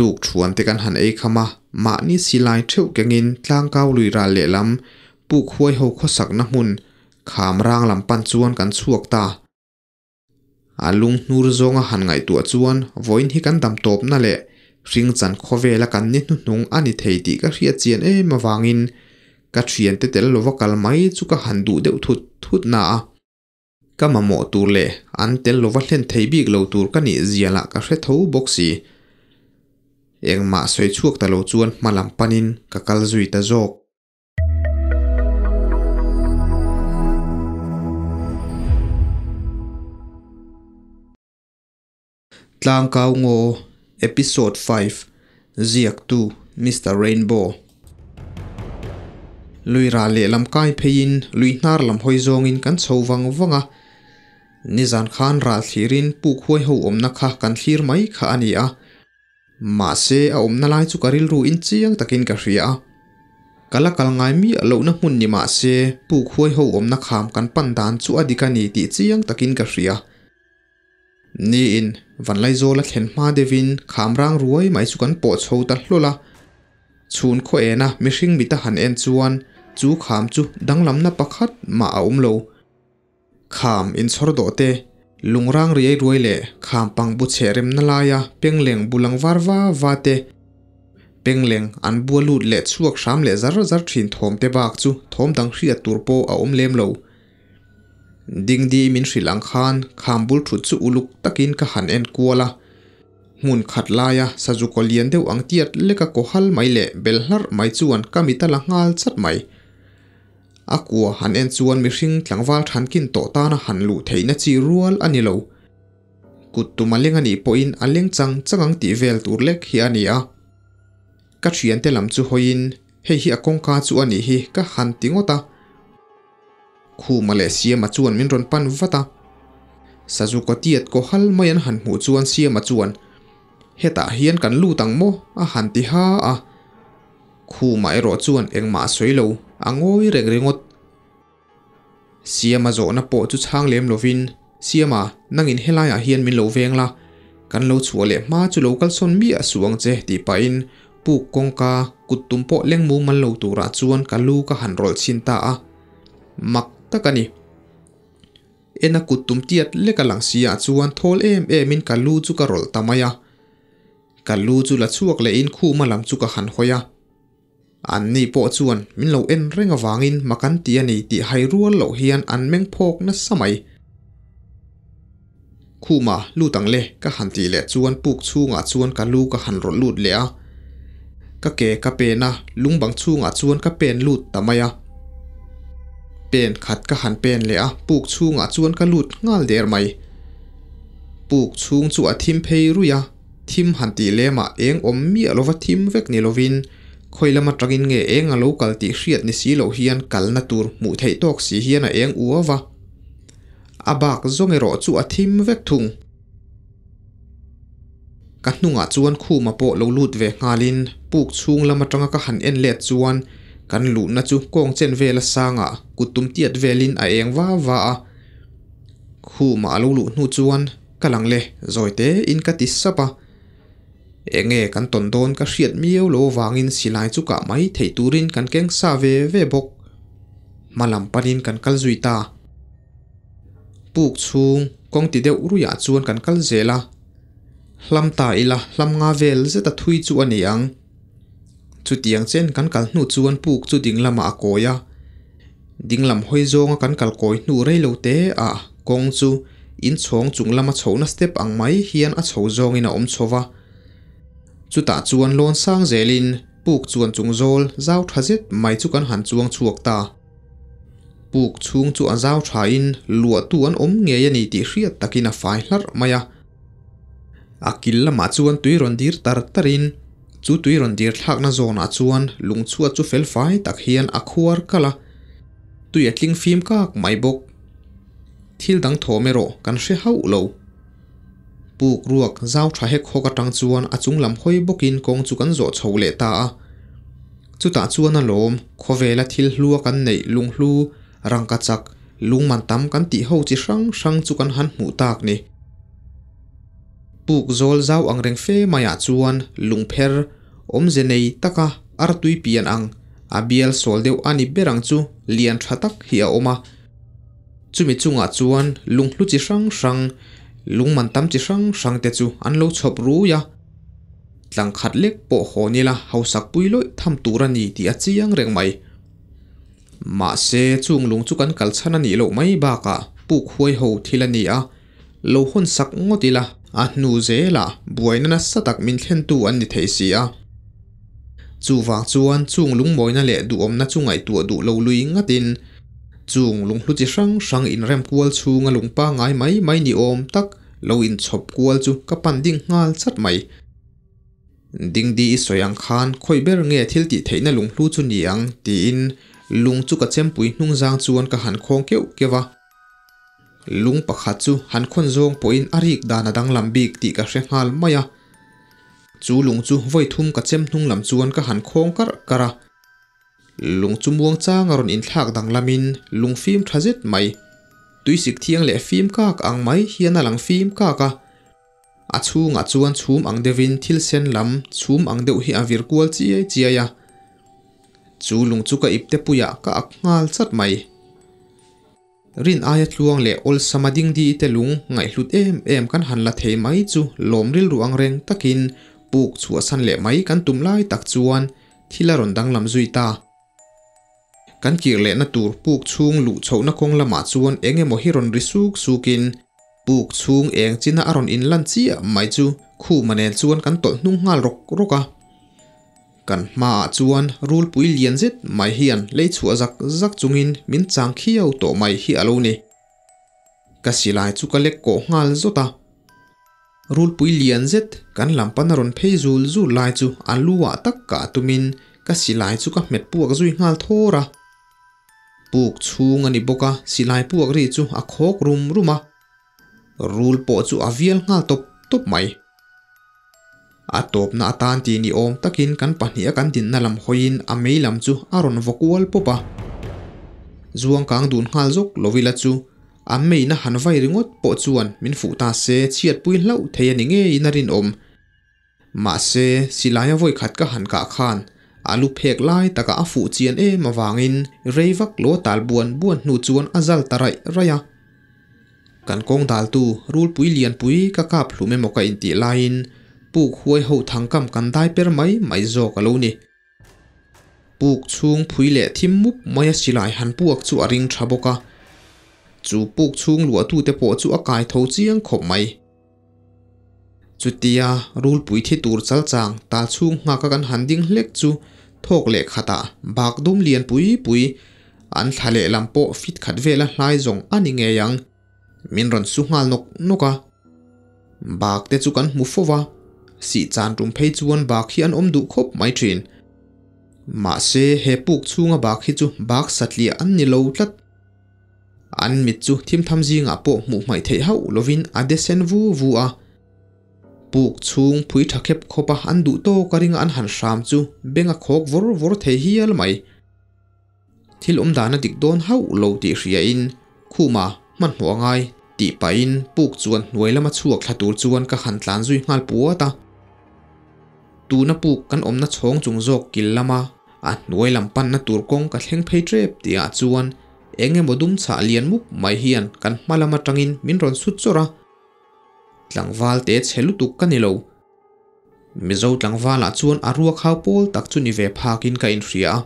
Tuk thuan te kan han ei kham a, mahni silai theuh kengin tlangkau lui ral lehlam puk huai ho khawsakna hmun kham rang lam pan chuan kan chhuak ta. A lung hnur zawnga han ngaihtuah chuan vawiin hi kan dam tawpna leh hring chan khawvela kan ni hnuhnung a ni thei tih ka hriat chian em avangin ka thiante tel lova kal mai chu ka han duh deuh thut thut na a. Ka mamawh tur leh an tel lova hlen thei bik lo tur ka nih zia lah ka hre tho bawk si. Engmah sawi chhuak ta lo chuan hma lam panin ka kal zui ta zawk. Tlangkau Ngaw Episode 5 Ziaktu Mister Rainbow Lui ral lehlam kai pheiin lui hnar lam hawi zawngin kan chho vang vang a. Nizan khan ral thlirin puk huai ho awmna kha kan thlir mai kha a ni a. Mahse a awmna lai chu ka rilru in chiang takin ka hria a. Ka la kal ngai miah lohna hmun ni mahse puk huai ho awmna kham kan pan dan chu a dik a ni tih chiang takin ka hria. Niin, Vanlaizawla thlen hma deuhin kham rang ruai mai chu kan pawh chho ta hlawl a. Chhun khaw ena mihring mita han en chuan chu kham chu danglamna pakhat mah a awm lo. Kham inchhawr dawh te, lung rang riai ruai leh kham pang bu chhe remna laia pengleng bu lang var va va te, pengleng an bua lut leh chhuak hram leh zar zar thin thawm te bak chu thawm dang hriat tur pawh a awm lem lo. Dingdi min hrilh ang khan kham bul thut chu uluk takin ka han en kual a. Hmun khat laia sazu kaw lian deuh ang tiat leka kaw hal mai leh bel hlarh mai chuan ka mit a la nghal chat mai. A kua han en chuan mihring tlangval thankin tawh tana han luh theihna chi rual a ni lo. Kut tum a leng a nih pawhin a leng chang chang ang tih vel tur lek hi a ni a. Ka thiante lam chu hawiin hei hi a kawngka chu a nih hi ka han ti ngawt a. Khuma leh Siama chuan min rawn pan vat a. Sazu kaw tiat kaw hal mai an han hmuh chuan Siama chuan, Hetah hian kan lut ang maw? a han ti ha a. Khuma erawh chuan engmah a sawi lo, a ngawi reng ringawt. Siama zawhna pawh chu chhang lem lovin, Siama, nangin helaiah hian min lo veng la, kan lo chhuah leh hma chu lo kalsawn miah suh ang che tih pahin puk kawngka kut tum pawh leng mumal lo turah chuan ka lu ka han rawlh chhin ta a. Mak tak a ni. En a kut tum tiat lek a lang si ah chuan thawl em em in ka lu chu ka rawlh ta mai a. Ka lu chu la chhuak leh in khuma lam chu ka han hawi a. An ni pawh chuan min lo en reng avangin mak an ti a ni tih hai rual loh hian an meng phawk nasa mai. Khuma lut ang le ka han tih leh chuan puk chhungah chuan ka lu ka han rawlh lut leh a. Ka ke ka pen a, lung bang chhungah chuan ka pen lut ta mai a. Pen khat ka han pen leh a, puk chhungah chuan ka lut nghal der mai. Puk chhung chu a thim phei ruih a, thim han tih lemah eng awm miah lova thim vek ni lovin khawi lam atangin nge eng a lo kal tih hriat ni si loh hian kalna tur hmuh theih tawk si hian a eng uau a. A bak zawng erawh chu a thim vek thung. Ka hnungah chuan khuma pawh lo lut ve nghalin puk chhung lam atanga ka han en let chuan kan luhna chu kawng chen vel a sangah kut tum tiat velin a eng va va a. Khuma a lo luh hnu chuan ka lang le zawi tein ka ti sap a. Enge kan tawn dawn ka hriat miau lo avangin silai chu kah mai theih turin kan keng sa ve ve bawk. Hma lam panin kan kal zui ta. Puk chhung kawng ti deuh ruiah chuan kan kal zel a, hlam ta ila hlam nga vel zet a thui chu a ni ang. Chutiang chen kan kal hnu chuan puk chu ding lamah a kawi a, ding lam hawi zawnga kan kal kawi hnu rei lo te ah kawng chu inchhawng chung lama chhohna step ang mai hian a chho zawngin a awm chho va. Chutah chuan lawn sang zelin puk chuan chung zawl zau tha zet mai chu kan han chuang chhuak ta. Puk chhung chu a zau thain luahtu an awm ngei a ni tih hriat takin a fai hlarh mai a. A kil lamah chuan tui rawn dir tar tarin chu tui rawn dir thlakna zawnah chuan lungchhuat chu fel fai tak hian a khuar kalh a, tui a tling fim kak mai bawk. Thil dang thawm erawh kan hre hauh lo. Puk ruak zau tha hek hawk atang chuan a chung lam hawi bawkin kawng chu kan zawh chho leh ta a. Chutah chuan a lawm, khawvela thil hlua kan neih lunghlu, rangka chak, lungman tam kan tih ho chi hrang hrang chu kan han hmuh tak ni. Puk zawl zau ang reng fe maiah chuan lungpher awmze nei taka artui pian ang a bial sawl deuh a ni ber ang chu lian tha tak hi a awm a. Chumi chungah chuan lunghlu chi hrang hrang, lung man tam chi hrang hrang te chu an lo chhawp rui a. Tlang khat lek pawh haw nila hausak pui lawih tham tur a ni tih a chiang reng mai. Mahse chung lung chu kan kal chhan a nih loh mai bakah puk huai ho thil a ni a, lo hawn sak ngawt ila a hnu zelah buaina nasa tak min thlentu an ni thei si a. Chuvang chuan chung lungmawina leh duhawmna chu ngaihtuah duh lo lui ngatin chung lunghlu chi hrang hrang inrem kual chhunga lung pangngai mai mai ni awm tak lo inchhawp kual chu ka pan ding nghal chat mai. Dingdi i sawi ang khan khawi ber nge thil tih theihna lunghlu chu ni ang tiin lung chu ka chempui hnung zang chuan ka han khawng keuh keuh a. Lung pakhat chu han khawn zawng pawhin a rik dan a danglam bik tih ka hre nghal mai a. Chu lung chu vawi thum ka chem hnung lam chuan ka han khawng karh karh a. Lung chu muang chang a rawn inthlak danglamin lung fim tha zet mai, tuisik thiang leh fim kak ang mai hian a lang fim kak a. A chhungah chuan chhum ang deuhin thil sen lam chhum ang deuh hi a vir kual chiai chiai a. Chu lung chu ka ipte puiah ka ak nghal chat mai. Rin aia tluang leh awlsama dingdi te lung ngaihhlut em em kan han la thei mai chu lawm rilru ang reng takin puk chhuahsan leh mai kan tum lai tak chuan thil a rawn danglam zui ta. Kan kir lehna tur puk chhung luh chhohna kawng lamah chuan eng emaw hi rawn ri suk sukin puk chhung eng china a rawn inlan chiah mai chu khuma nen chuan kan tawlh hnung nghal rawk rawk a. Kan hmaah chuan rulpui lian zet mai hian lei chhuah zak zak chungin min chang khiau tawh mai hi a lo ni. Ka silai chu ka lek kawh nghal zawt a. Rulpui lian zet kan lam pan a rawn phei zul zul lai chu a lu ah tak kah tumin ka silai chu ka hmet puak zui nghal thawr a. Puk chhung a ni bawk a, silai puak ri chu a khawk rum rum a. Rul pawh chu a vial nghal tawp tawp mai. A tawpna atan ti ni awm takin kan pahniha kan dinna lam hawiin a mei lam chu a rawn vaw kual pawp a. Zuang kang dun nghal zawk lovila chu a meina han vai ringawt pawh chuan min fuh ta se chhiatpui hlauh thei a ni ngeiin a rinawm. Mahse, silaia vawi khat ka han kah khan a lu phek lai takah a fuh chian em avangin rei vak lo tal buan buan hnu chuan a zal ta raih raih a. Kan kawng daltu rulpui lianpui ka kap hlum emaw ka intih laiin puk huai ho thangkam kan dai per mai mai zawk a lo ni. Puk chhung phui leh thim mup maia silai han puak chu a ring tha bawk a, chu puk chhung luahtute pawh chu a kai tho chiang khawp mai. Chutia rulpui thi tur chal chang tal chhung nghaka kan han ding hlek chu thawk leh khatah bak dum lian pui pui an thla leh lam pawh fit khat vela hlai zawng a ni ngei ang. Min rawn su nghal nawk nawk a. Bak te chu kan hmu fo va, sih chan tum phei chuan bak hi an awm duh khawp mai thin. Mahse he puk chhunga bak hi chu bak satliah an ni lo tlat. An mit chu thimtham zingah pawh hmuh hmaih theih hauh lovin a de sen vu vu a. Puk chhung phui tha khep khawpa an duh tawk a ringa an han hram chu beng a khawk vawr vawr thei hial mai. Thil awm dan a dik dawn hauh lo tih hriain Khuma hmanhmawh a ngai tih pahin puk chuan hnuai lama chhuak thla tur chuan ka han tlan zui nghal puat a. Tuna puk kan awmna chhawng chung zawk kil lama a hnuai lam panna tur kawng ka thleng phei tep tihah chuan eng emaw dum chhah lian mup mai hian kan hma lam atangin min rawn sut chawrh a. Tlangval te chhe lutuk ka ni lo. Mizo tlangvalah chuan a ruak hau pawl tak chu ni ve phakin ka inhria a.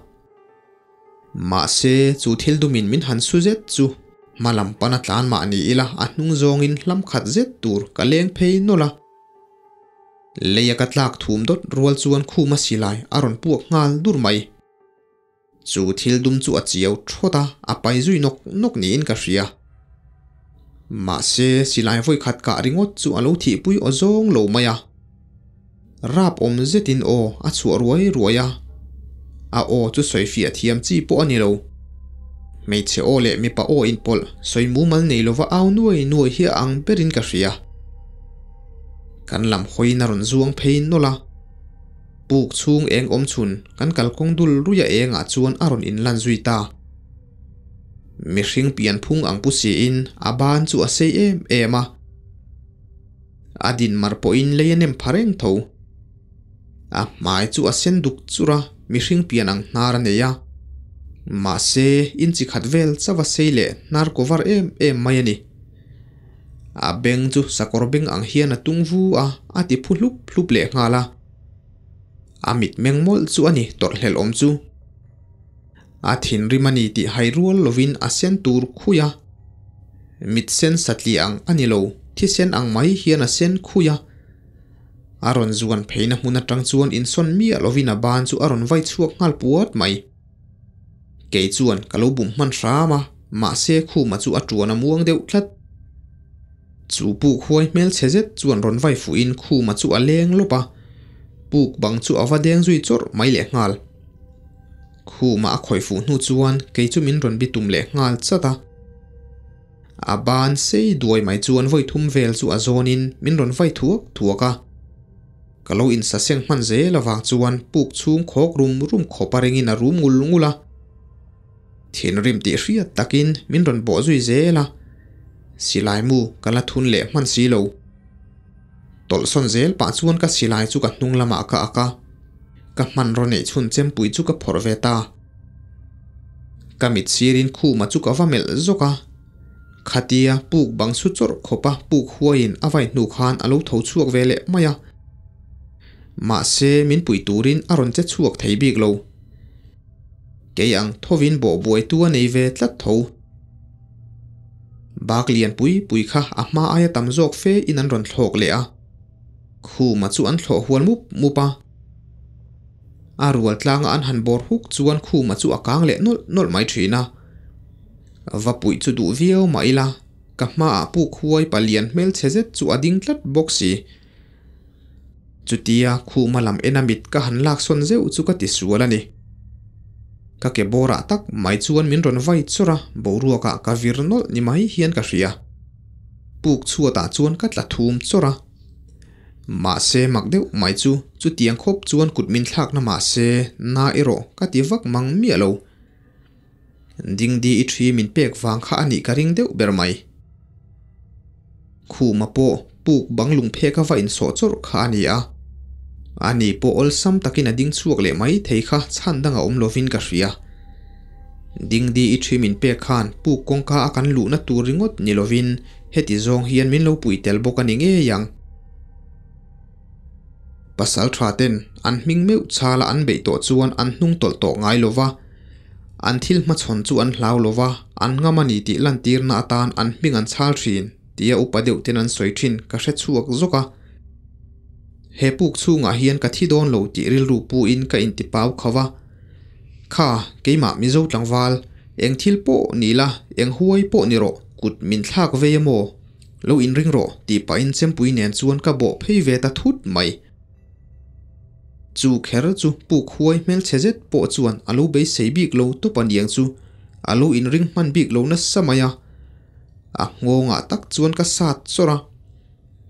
Mahse, chu thil dumin min han su zet chu hma lam pana tlan mah ni ila a hnung zawngin hlam khat zet tur ka leng phei nawlh a. Leia ka tlak thum dawt rual chuan khuma silai a rawn puak nghal dur mai. Chu thil dum chu a chiau thawt a, a pai zui nawk nawk niin ka hria. Mahse, silai vawi khat kah ringawt chu a lo thihpui aw zawng lo mai a. Rap awm zetin aw a chhuah ruai ruai a, a aw chu sawi fiah thiam chi pawh a ni lo. Hmeichhe aw leh mipa aw inpawlh sawi mumal nei lova au nuai nuai hi a ang berin ka hria. Kan lam hawiin a rawn zuang phei nawlh a. Puk chhung eng awm chhun kan kalkawng dul ruia engah chuan a rawn inlan zui ta. Mihring pianphung ang pu siin a ban chu a sei em em a. A din mar pawhin lei a nem pha reng tho. A hmai chu a sen duk chur a, mihring pian ang hnar a nei a. Mahse, in chi khat vel chauh a sei leh hnar cover em em mai a ni. A beng chu sakawr beng ang hian a tung vu a, a ti phu hlup hlup leh nghal a. A mitmeng mawlh chu a ni tawrhhlelh awm chu. A thinrim a ni tih hai rual lovin a sen tur khui a. Mit sen satliah ang a ni lo, thisen ang mai hian a sen khui a. A rawn zuan pheina hmun atang chuan insawn miah lovin a ban chu a rawn vai chhuak nghal puat mai. Kei chuan ka lo bum hman hram a, mahse khuma chu a tuan a muang deuh tlat. Chu puk huai hmelchhe zet chuan rawn vai fuhin khuma chu a leng lawp a, puk bang chu a va deng zui chawrh mai leh nghal. Khuma a khawih fuh hnu chuan kei chu min rawn bitum leh nghal chat a. A ban sei duai mai chuan vawi thum vel chu a zawnin min rawn vai thuak thuak a. Ka lo insaseng hman zel avang chuan puk chhung khawk rum rum khawp a ringin a rum ngul ngul a. Thinrim tih hriat takin min rawn bawh zui zel a, silai mu ka la thun leh hman si lo. Tawlhsawn zel pah chuan ka silai chu ka hnung lamah ka ak a, ka hmanraw neih chhun chempui chu ka phawrh ve ta. Ka mit sirin khuma chu ka va melh zawk a, khatia puk bang su chawrh khawpa puk huaiin a vai hnu khan a lo tho chhuak ve leh mai a. Mahse min pui turin a rawn che chhuak thei bik lo. Kei ang thovin bawh buaitu a nei ve tlat tho. Bak lian pui pui kha a hma aia tam zawk fe in an rawn thlawk leh a. Khuma chu an thlawh hual mup mup a. A rual tlanga an han bawr huk chuan khuma chu a kang leh nawlh nawlh mai thin a. Va puih chu duh viau mah ila, ka hmaah puk huai palian hmelchhe zet chu a ding tlat bawk si. Chutia khuma lam ena mit ka han lak sawn zeuh chu ka ti sual a ni. Ka ke bawrah tak mai chuan min rawn vai chawrh a, boruakah ka vir nawlh ni mai hian ka hria. Puk chhuatah chuan ka tla thum chawrh a. Mahse mak deuh mai chu chutiang khawp chuan kut min thlakna mahse na erawh ka ti vak mang miah lo. Dingdi i thi min pek vang kha a nih ka ring deuh ber mai. Khuma pawh puk bang lung phek a va insawh chawrh kha a ni a. Ani pawh awlsam takin a ding chhuak leh mai thei kha chhan dang a awm lovin ka hria. Dingdi i thi min pek khan puk kawngka a kan luhna tur ringawt ni lovin heti zawng hian min lo pui tel bawk a ni ngei ang. Pasal tha ten an hming meuh chala an beih tawh chuan an hnung tawlh tawh ngai lo va, an thil hmachhawn chu an hlau lo va, an ngam a ni tih lantirna atan an hming an chhal thin tia upa deuh ten an sawi thin ka hre chhuak zawk a. He puk chhungah hian ka thi dawn lo tih rilru puin ka intipau kho va. Kha, keimah Mizo tlangval, eng thil pawh ni la, eng huai pawh ni rawh, kut min thlak vei a maw? Lo inring rawh, tih pahin chempui nen chuan ka bawh phei ve ta thut mai. Chu kher chu puk huai hmelchhe zet pawh chuan a lo beisei bik lo tawp a niang chu, a lo inring hman bik lo nasa mai a. A nghawngah tak chuan ka sat chawrh a.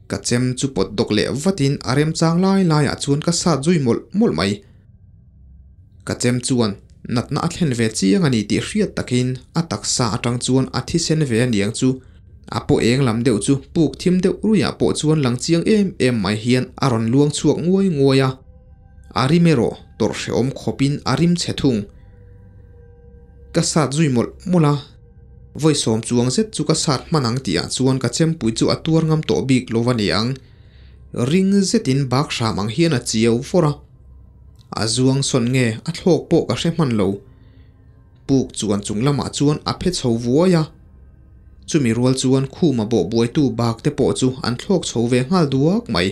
Ka chem chu pawt dawk leh vatin a remchang lai laiah chuan ka sat zui mawlh mawlh mai. Ka chem chuan natna a thlen ve chiang a ni tih hriat takin a taksa atang chuan a thisen ve a niang chu a pawh eng lam deuh chu puk thim deuh ruiah pawh chuan lang chiang em em mai hian a rawn luang chhuak nguai nguai a, a rim erawh tawrh hrehawm khawpin a rim chhe thung. Ka sat zui mawlh mawlh a, vawi sawm chuang zet chu ka sat hman ang tihah chuan ka chempui chu a tuar ngam tawh bik lo a ni ang, ring zetin bak hram ang hian a chiau fawr a. A zuang sawn nge a thlawk pawh ka hre hman lo. Puk chuan chung lamah chuan a phe chho vuai a. Chumi rual chuan khuma bawh buaitu bak te pawh chu an thlawk chho ve nghal duak mai.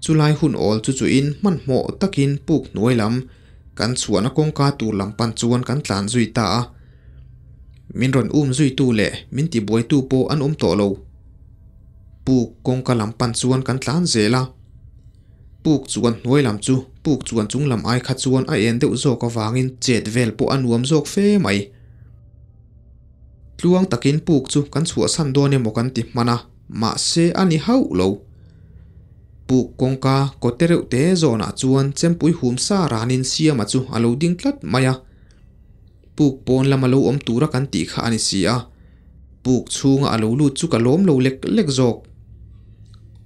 Chulai hun awl chu chuin hmanhmawh takin puk hnuai lam kan chhuahna kawngka tur lam pan chuan kan tlan zui ta a. Min rawn um zuitu leh min tibuaitu pawh an awm tawh lo. Puk kawngka lam pan chuan kan tlan zel a. Puk chuan hnuai lam chu puk chuan chung lam ai kha chuan a en deuh zawk avangin chet vel pawh a nuam zawk fe mai. Tluang takin puk chu kan chhuahsan dawn emaw kan ti hman a, mahse a ni hauh lo. Puk kawngka kawte reuh te zawnah chuan chempui hum sa ranin Siama chu a lo ding tlat mai a. Puk pawn lama lo awm tura kan tih kha a ni si a. Puk chhunga a lo lut chu ka lawm lo lek lek zawk.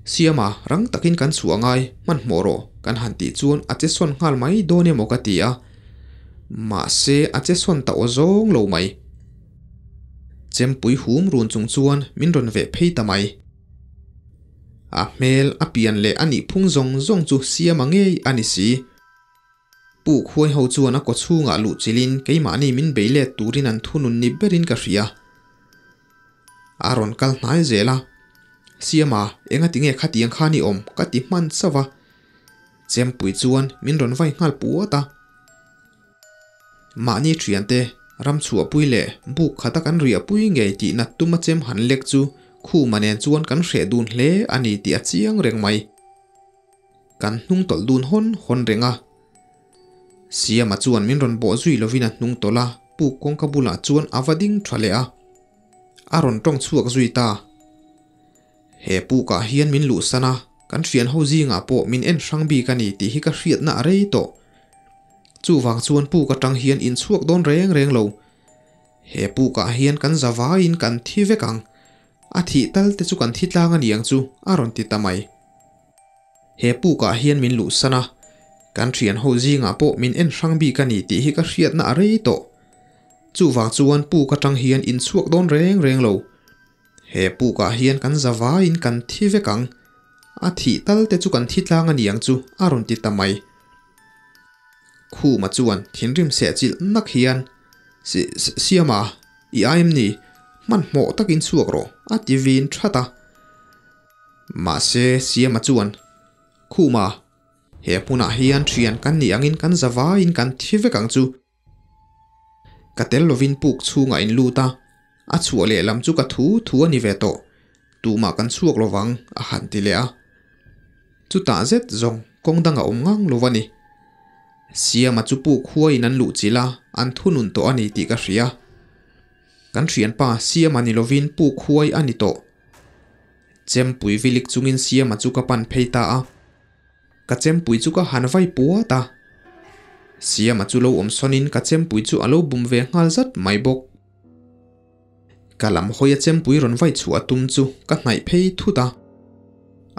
Siama, rang takin kan chhuah ngai, hmanhmawh rawh, kan han tih chuan a che sawn nghal mai dawn emaw ka ti a. Mahse, a che sawn ta aw zawng lo mai. Chempui hum run chung chuan min rawn veh phei ta mai. A hmel, a pian leh a nihphung zawng zawng chu Siama ngei a ni si. Puk huai ho chuan a kaw chhungah luh chilhin keimahni min bei let turin an thunun ni berin ka hria. A rawn kal hnai zel a, Siama, engati nge khatiang khan i awm? ka ti hman chauh a. Chempui chuan min rawn vai nghal puat a. Mahni thiante, ram chhuahpui leh buk khata kan riahpui ngei tih nat tuma chem han lek chu Khuma nen chuan kan hreh dun hle a ni tih a chiang reng mai. Kan hnung tawlh dun hawn hawn reng a. Siama chuan min rawn bawh zui lovin a hnung tawlh a, puk kawngka bulah chuan a va ding tha leh a. A rawn tawng chhuak zui ta. He pukah hian min luhsan a, kan hrian ho zingah pawh min en hrang bik a ni tih hi ka hriatna a rei tawh. Chuvang chuan puk atang hian inchhuak dawn reng reng lo. He pukah hian kan za vaiin kan thi vek ang. A thih tal te chu kan thi tlang a ni ang chu, a rawn ti ta mai. He pukah hian min luhsan a, kan thian ho zingah pawh min en hrang bik a ni tih hi ka hriatna a rei tawh. Chuvang chuan puk atang hian inchhuak dawn reng reng lo. He pukah hian kan za vaiin kan thi vek ang. A thih tal te chu kan thi tlang a ni ang chu, a rawn ti ta mai. Khuma chuan thinrim sehchilh nak hian, Si, Siama, i aim ni, hmanhmawh takin chhuak rawh, a ti vin that a. Mahse, Siama chuan, Khuma, he hmunah hian thian kan nih angin kan za vaiin kan thi vek ang chu. Ka tel lovin puk chhungah in lut a, a chhuah leh lam chu ka thu thu a ni ve tawh, tumah kan chhuak lovang, a han ti leh a. Chutah zet zawng kawng dang a awm ngang lo a ni. Siama chu puk huaiin an luh chilh a, an thunun tawh a ni tih ka hria. Kan thianpa Siama ni lovin puk huai a ni tawh. Chempui vilik chungin Siama chu ka pan phei ta a. Ka chempui chu ka han vai puat a. Siama chu lo awm sawnin ka chempui chu a lo bum ve nghal zat mai bawk. Ka lam hawi a chempui rawn vai chhuah a tum chu ka hnaih phei thut a.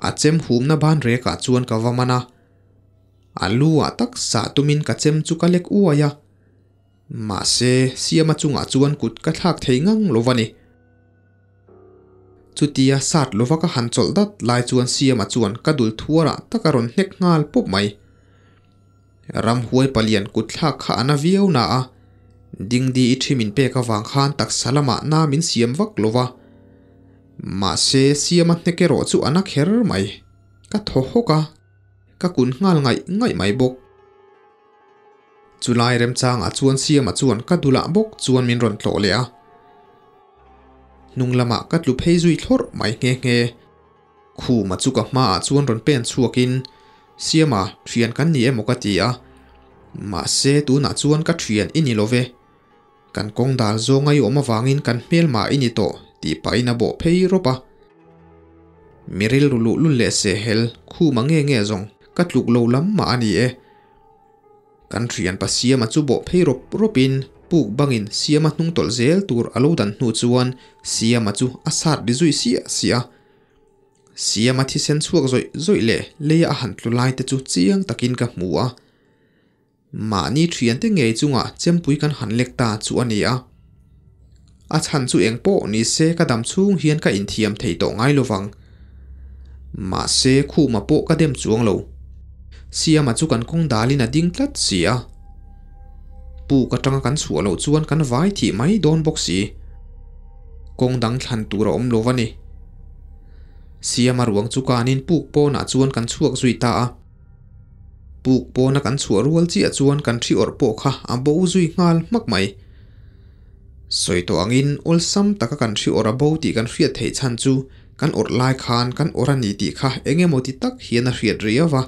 A chem humna ban rekah chuan ka va man a. A lu ah tak sah tumin ka chem chu ka lek uai a. Mahse, Siama chungah chuan kut ka thlak thei ngang lo va ni. Chutia sat lova ka han chawlh dat lai chuan Siama chuan ka dul thuarah tak a rawn hnek nghal pawp mai. Ramhuai palian kut thlak kha a na viau na a, Dingdi i thi min pek avang khan taksa lamah na min siam vak lova. Mahse, Siama hnek erawh chu a na kher mai. Ka thaw hawk a, ka kun nghal ngaih ngaih mai bawk. Chulai remchangah chuan Siama chuan ka dulah bawk chuan min rawn tlawh leh a. Hnung lamah ka tlu phei zui thlawrh mai nghe nghe. Khuma chu ka hmaah chuan rawn pen chhuakin, Siama, thian kan ni emaw ka ti a. Mahse, tunah chuan ka thian i ni lo ve. Kan kawng dal zawnga i awm avangin kan hmelmah i ni tawh, tih pahin a bawh phei rawp a. Mi rilru luhlul leh sehhel, Khuma nge nge zawng, ka tluk lo lam mah a ni e. Kan thianpa Siama chu bawh phei rawp rawpin puk bangin Siama hnung tawlh zel tur a lo dan hnu chuan Siama chu a sat ri zui siah siah a. Siama thisen chhuak zawih zawih leh leia a han tlu lai te chu chiang takin ka hmu a. Mahni thiante ngei chungah chempui kan han lek ta chu a ni a. A chhan chu eng pawh ni se ka dam chhung hian ka inthiam thei tawh ngai lovang. Mahse Khuma pawh ka dem chuang lo. Siama chu kan kawng dalin a ding tlat si a. Puk atanga kan chhuah loh chuan kan vai thih mai dawn bawk si. Kawng dang thlan tur a awm lo va ni. Siama ruang chu kanin puk pawnah chuan kan chhuak zui ta a. Puk pawna kan chhuah rual chiah chuan kan thi awrh pawh kha a bo zui nghal hmak mai. Sawi tawh angin awlsam taka kan thi awrh a bo tih kan hriat theih chhan chu kan awrh lai khan kan awrh a ni tih kha eng emaw ti tak hian a hriat riau a,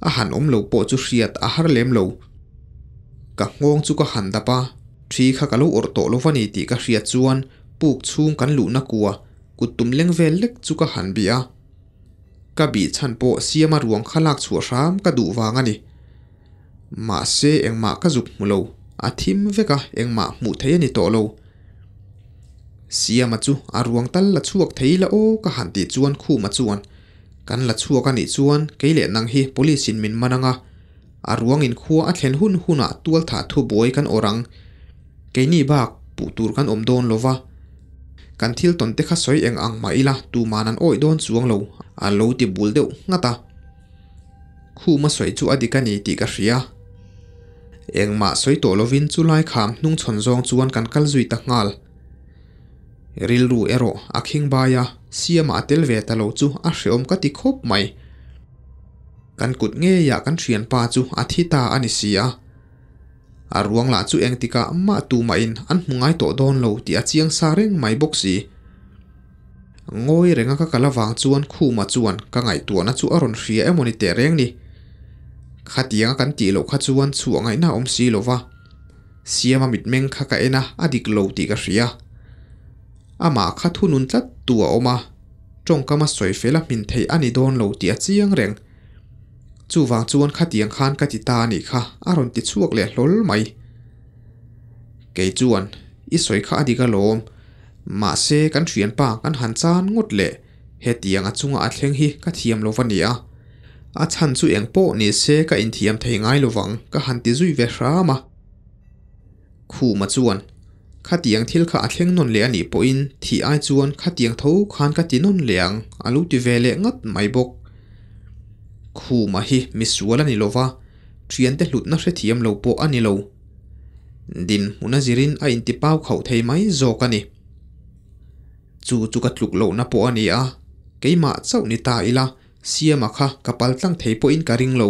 a han awm lo pawh chu hriat a har lem lo. Ka nghawng chu ka han dap a, thi kha ka lo awrh tawh lo va ni tih ka hriat chuan puk chhung kan luhna kua kut tum leng vel lek chu ka han bih a. Ka bih chhan pawh Siama ruang kha lak chhuah hram ka duh vang a ni. Mahse engmah ka zuk hmu lo, a thim vek a, engmah hmuh theih a ni tawh lo. Siama chu a ruang tal la chhuak thei la aw ka han tih chuan Khuma chuan, Kan la chhuak a nih chuan kei leh nang hi police in min man ang a, a ruang in khua a thlen hun hunah tualthah thubuai kan awrh ang. Keini bak puh tur kan awm dawn lo va, kan thil tawn te kha sawi eng ang mah ila tuman an awih dawn chuang lo a lo ti bul deuh nghat a. Khuma sawi chu a dik a ni tih ka hria. Engmah sawi tawh lovin chulai kham hnungchhawn zawng chuan kan kal zui ta nghal. Rilru erawh a khing bai a, siamah a tel ve ta lo chu a hreawm ka ti khawp mai. Kan kut ngeiah kan thianpa chu a thi ta a ni si a. A ruang lah chu engtikah mah tumahin an hmu ngai tawh dawn lo tih a chiang sa reng mai bawk si. Ngawi renga ka kal avang chuan Khuma chuan ka ngaihtuahna chu a rawn hria emaw ni teh reng ni. Khatianga kan tih loh kha chuan chhuah ngaihna a awm si lo va. Siama mitmeng kha ka en a, a dik lo tih ka hria. Amah kha thunun tlat tu a awm a, tawngkama sawi fel a hmin theih a ni dawn lo tih a chiang reng. Chuvang chuan khatiang khan ka ti ta a nih kha a rawn ti chhuak leh hlawl mai. Kei chuan, I sawi kha a dik alawm. Mahse kan thianpa kan han chan ngawt leh hetiang a chunga a thleng hi ka thiam lo va nia. A chhan chu eng pawh ni se ka inthiam thei ngai lovang ka han ti zui ve hram a. Khuma chuan, Khatiang thil kha a thleng nawn leh a nih pawhin thih ai chuan khatiang tho khan ka ti nawn leh ang a lo ti ve leh ngat mai bawk. Khuma hi misual a ni lova, thiante hlutna hrethiam lo pawh a ni lo. Dinhmun a zirin a intipau khauh thei mai zawk a ni. Chu chu ka tluk lohna pawh a ni a, keimah chauh ni ta ila Siama kha ka pal tlang thei pawhin ka ring lo.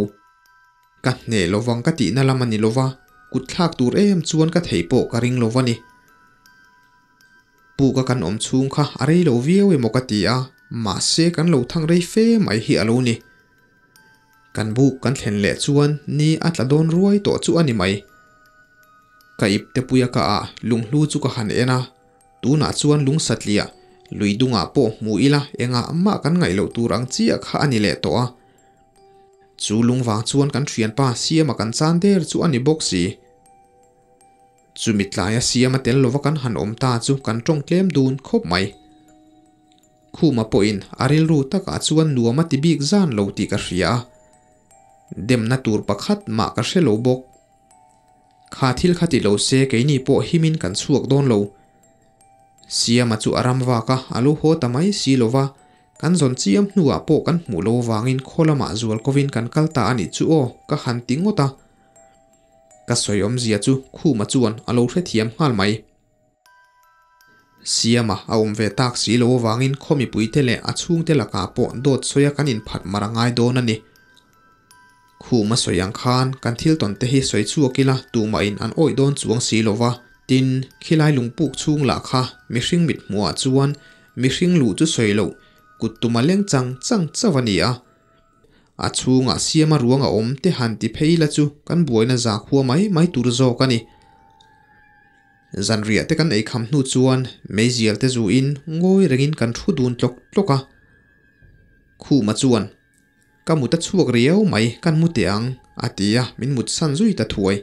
Ka hneh lovang ka tihna lam a ni lova, kut thlak tur em chuan ka thei pawh ka ring lo va ni. Puka kan awm chhung kha a rei lo viau emaw ka ti a, mahse kan lo thang rei fe mai hi a lo ni. Kan buk kan thlen leh chuan ni a tla dawn ruai tawh chu a ni mai. Ka ip te puia ka ah lunghlu chu ka han en a, tunah chuan lung satliah lui dungah pawh hmu ila engah mah kan ngaih loh tur ang chiah kha a ni leh tawh a. Chu lung vang chuan kan thianpa Siama kan chan der chu a ni bawk si. Chumi tlaia Siama tel lova kan han awm ta chu kan tawng tlem dun khawp mai. Khuma pawhin a rilru takah chuan nuam a ti bik zan lo tih ka hria a, demna tur pakhat mah ka hre lo bawk. Kha thil kha ti lo se keini pawh himin kan chhuak dawn lo. Siama chu a ram vak a, a lo haw ta mai si lo va, kan zawn chiam hnuah pawh kan hmuh lo vangin khaw lamah zual kovin kan kal ta a nih chu aw, ka han ti ngawt a. Ka sawi awmzia chu Khuma chuan a lo hrethiam nghal mai. Siama a awm ve tak si lo avangin khaw mipuite leh a chhungte lakah pawh dawt sawia kan inphat mar a ngai dawn a ni. Khuma sawi ang khan kan thil tawn te hi sawi chhuak ila tumahin an awih dawn chuang si lo va, tin, khilai lungpuk chhung lah kha mihring mit hmuhah chuan mihring luh chu sawi loh kut tuma leng chang chang chauh a ni a. A chhungah siama ruang a awm te han ti phei la chu kan buaina zakhua mai mai tur zawk a ni. Zanriah te kan ei kham hnu chuan meizial te zuin ngawi rengin kan thu dun tlawk tlawk a. Khuma chuan, Ka mut a chhuak riau mai, kan mu teh ang, a ti a, min mut san zui ta thuai.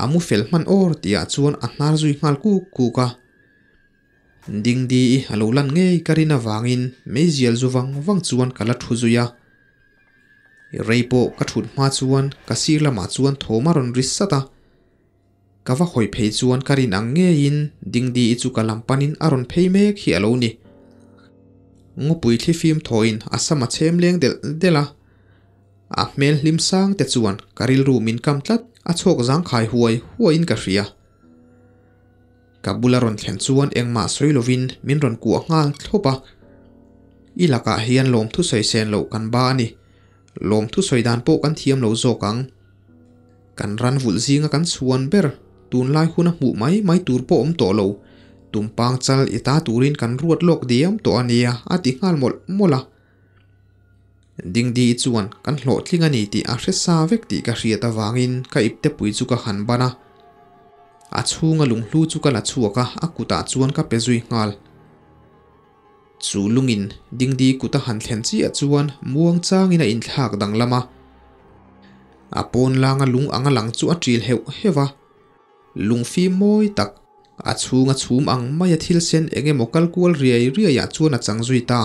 A mu fel hman awr tihah chuan a hnar zui nghal kuk kuk a. Dingdi i a lo lan ngei ka rin avangin meizial zu vang vang chuan ka la thu zui a. Rei pawh ka thut hma chuan ka sir lamah chuan thawm a rawn ri sat a. Ka va hawi phei chuan ka rin ang ngeiin Dingdi i chu ka lam panin a rawn phei mek hi a lo ni. Ngawpui thlifim thawhin a sam a chhem leng delh delh a. A hmel hlim sang te chuan ka rilru min kam tlat a chhawk zangkhai huai huaiin ka hria. Ka bula rawn thlen chuan engmah sawi lovin min rawn kuah nghal thlawp a. I lakah hian lawmthu sawi sen loh kan ba a ni. Lawmthu sawi dan pawh kan thiam lo zawk ang. Kan ran vulh zinga kan chhuan ber, tunlai huna hmuh mai mai tur pawh awm tawh lo. Tumpang chal i ta turin kan ruat lawk diam tawh a nia, a ti nghal mawlh mawlh a. Dingdi chuan kan hlawhtling a ni tih a hre sa vek tih ka hriat avangin ka iptepui chu ka han ban a. A chhunga lunghlu chu ka la chhuak a, a kutah chuan ka pe zui nghal. Chu lungin Dingdi kut a han thlen chiah chuan muang changin a inthlak danglam a. A pawn langa lung anga lang chu a ṭil heuh heuh a. Lungfim mawi tak. A chhunga chhum ang maia thil sen eng emaw kal kual riai riaiah chuan a chang zui ta.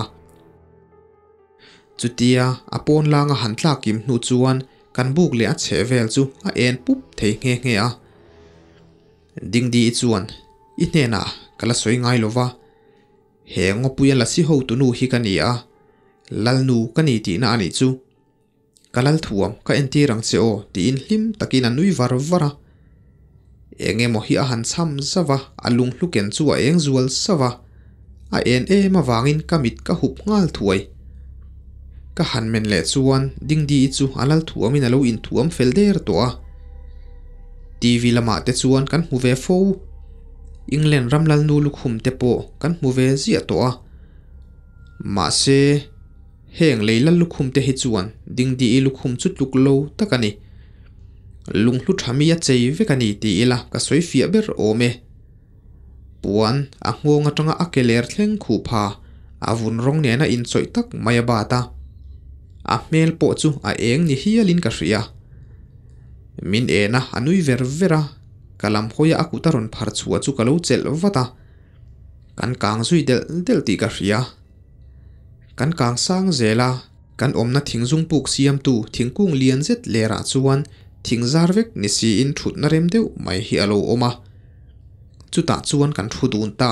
Chutia a pawn langa han tlak kim hnu chuan kan buk leh a chheh vel chu a en pup thei nghe nghe a. Dingdi chuan, I hnenah ka la sawi ngai lova, he ngawpuia lasi hotunu hi ka ni a, Lalnu ka ni tihna a nih chu. Ka lal thuam ka entir ang che aw tiin hlim takin a nui var var a. Eng emaw hi a han cham zauh a, a lunghlu ken chu a eng zual sauh a. A en em avangin ka mit ka hup nghal thuai. Ka han men leh chuan Dingdi-i chu a lal thuamin a lo inthuam fel der tawh a. TV lamah te chuan kan hmu ve fo. England ram lalnu lukhum te pawh kan hmu ve ziah tawh a. Mahse, heng lei lal lukhum te hi chuan Dingdi-i lukhum chu tluk lo tak a ni. Lunghlu tha mi a chei vek a ni ti ila ka sawi fiah ber awm e. Puan a nghawng atanga a ke ler thleng khuh pha a vun rawng nena inchawih tak mai a bat a. A hmel pawh chu a eng ni hialin ka hria. Min en a, a nui ver ver a, ka lam hawia a kut a rawn phar chhuah chu ka lo chelh vat a. Kan kang zui delh delh tih ka hria. Kan kang sang zel a, kan awmna thingzung puk siamtu thingkung lian zet lerah chuan thing zar vek ni siin thutna rem deuh mai hi a lo awm a. Chutah chuan kan thu dun ta.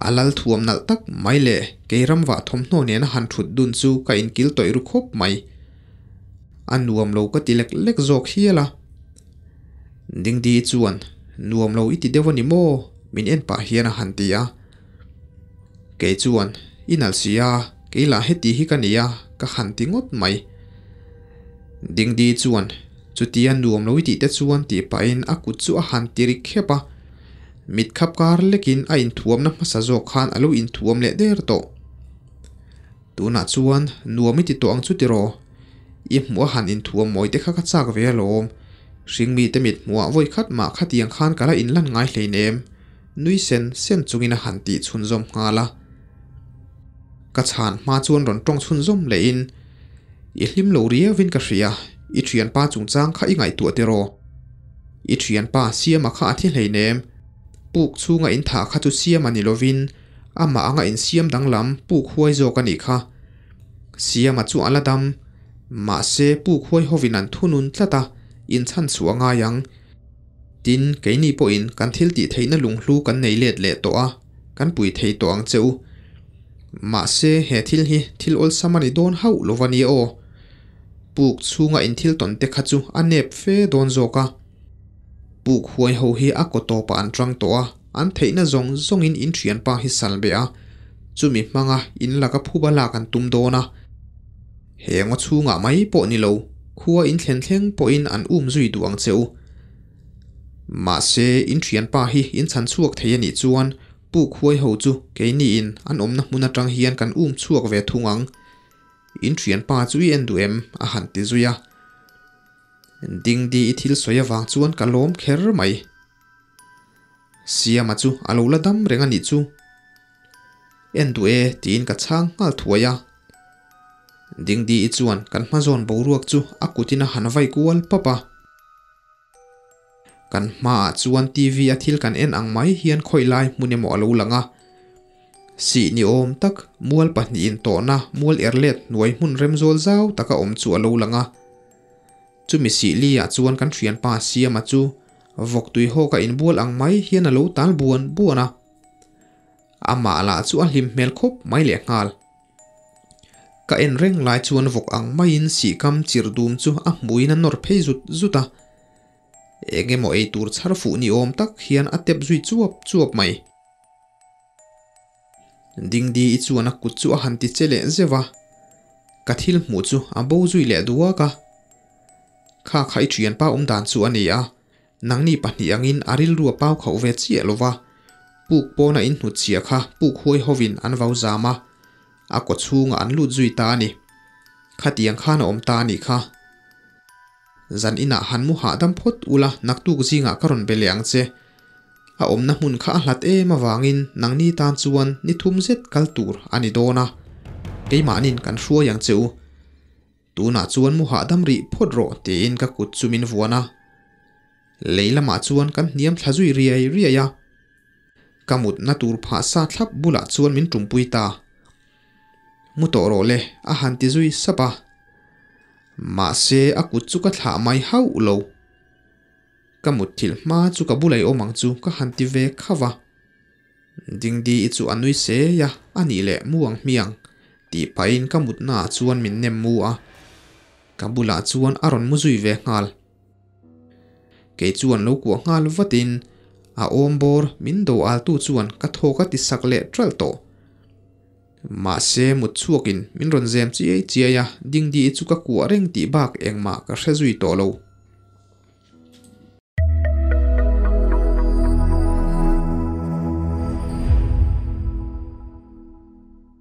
A lal thuam nalh tak mai leh kei ramvah thawmhnaw nena han thut dun chu ka inkil tawih ru khawp mai. A nuam lo ka ti lek lek zawk hial a. Dingdi chuan, Nuam lo i ti deuh a ni maw? min en pah hian a han ti a. Kei chuan, I nalh si a, kei lah heti hi ka ni a, ka han ti ngawt mai. Dingdi chuan, Chutia nuam lo i tih te chuan tih pahin a kut chu a han ti ri khep a. Mit khap kar lekin a inthuamna hmasa zawk khan a lo inthuam leh der tawh. Tunah chuan nuam i ti tawh ang chu tiraw? I hmuh a han inthuam mawi te kha ka chak ve alawm. Hringmite mit hmuhah vawi khat mah khatiang khan ka la inlan ngai hleinem, nui sen sen chungin a han tih chhunzawm nghal a. Ka chhan hma chuan rawn tawng chhunzawm lehin, I hlim lo riauin ka hria, i thianpa chungchang kha i ngaihtuah tiraw? I thianpa Siama kha a thi hleinem, puk chhunga in thah kha chu Siama ni lovin Amah anga insiam danglam puk huai zawk a nih kha. Siama chu a la dam. Mahse, puk huai hovin an thunun tlat a, inchhan chhuah a ngai ang. Tin, keini pawhin kan thil tih theihna lunghlu kan nei let leh tawh a, kan pui thei tawh ang che u. Mahse, he thil hi thil awlsam a ni dawn hauh lo va nia aw. Puk chhunga inthil tawn te kha chu a nep fe dawn zawk a. Puk huai ho hi a kaw tawpah an tang tawh a, an theihna zawng zawngin in thianpa hi sal beh a, chumi hmanga in laka phuba lak an tum dawn a. He ngaw chhungah mai pawh ni lo, khua in thlen thleng pawhin an um zui duh ang che u. Mahse, in thianpa hi in chhan chhuak thei a nih chuan puk huai ho chu keiniin an awmna hmun atang hian kan um chhuak ve thung ang. In thianpa chu i en duh em? a han ti zui a. Dingdi i thil sawi avang chuan ka lawm kher mai. Siama chu a lo la dam reng a nih chu. En duh e tiin ka chhang nghal thuai a. Dingdi i chuan kan hmazawn boruak chu a kutin a han vai kual pap a. Kan hmaah chuan TV a thil kan en ang mai hian khawi lai hmun emaw a lo lang a. Sih ni awm tak, mual pahnihin tawhna mual er let hnuai hmun remzawl zau taka awm chu a lo lang a. Chumi sihli ah chuan kan thianpa Siama chu vawk tui hawk a inbual ang mai hian a lo tal buan buan a. Amah lah chu a hlim hmel khawp mai leh nghal. Ka en reng lai chuan vawk ang maiin sihkam chir dum chu a hmuin a nawr phei zut zut a. Eng emaw ei tur chhar fuh ni awm tak hian a tep zui chuap chuap mai. Dingdi i chuan a kut chu a han ti che leh zeuh a, ka thil hmuh chu a bo zui leh duak a. Kha kha i thianpa awm dan chu a ni a, nangni pahnih angin a rilru a pau khauh ve chiah lo va, puk pawna in hnut chhia kha puk huai hovin an vau zam a, a kaw chhungah an lut zui ta a ni. Khatiang khan a awm ta a nih kha. Zan inah han mu hahdam phawt ula naktuk zingah ka rawn be leh ang che. A awmna hmun kha a hlat em avangin nangni tan chuan ni thum zet kal tur a ni dawn a, keimahnin kan hruai ang che u. Tunah chuan mu hahdam rih phawt rawh tiin ka kut chu min vuan a. Lei lamah chuan kan hniam thla zui riai riai a. Ka mutna tur phah sa thlap bulah chuan min tumpui ta. Mu tawh rawh le, a han ti zui sap a. Mahse, a kut chu ka thlah mai hauh lo. Ka mutthilh hma chu ka bulai awm ang chu ka han ti ve khauh a. Dingdi i chu a nui sei a, a nih leh mu ang hmiang tih pahin ka mutnaah chuan min nem mu a. Ka bulah chuan a rawn mu zui ve nghal. Kei chuan lo kuah nghal vatin a awm bawr min do altu chuan ka thawk a ti sak leh ṭalh tawh. Mahse mut chhuakin min rawn zem chiai chiai a, Dingdi i chu ka kuah reng tih bak engmah ka hre zui tawh lo.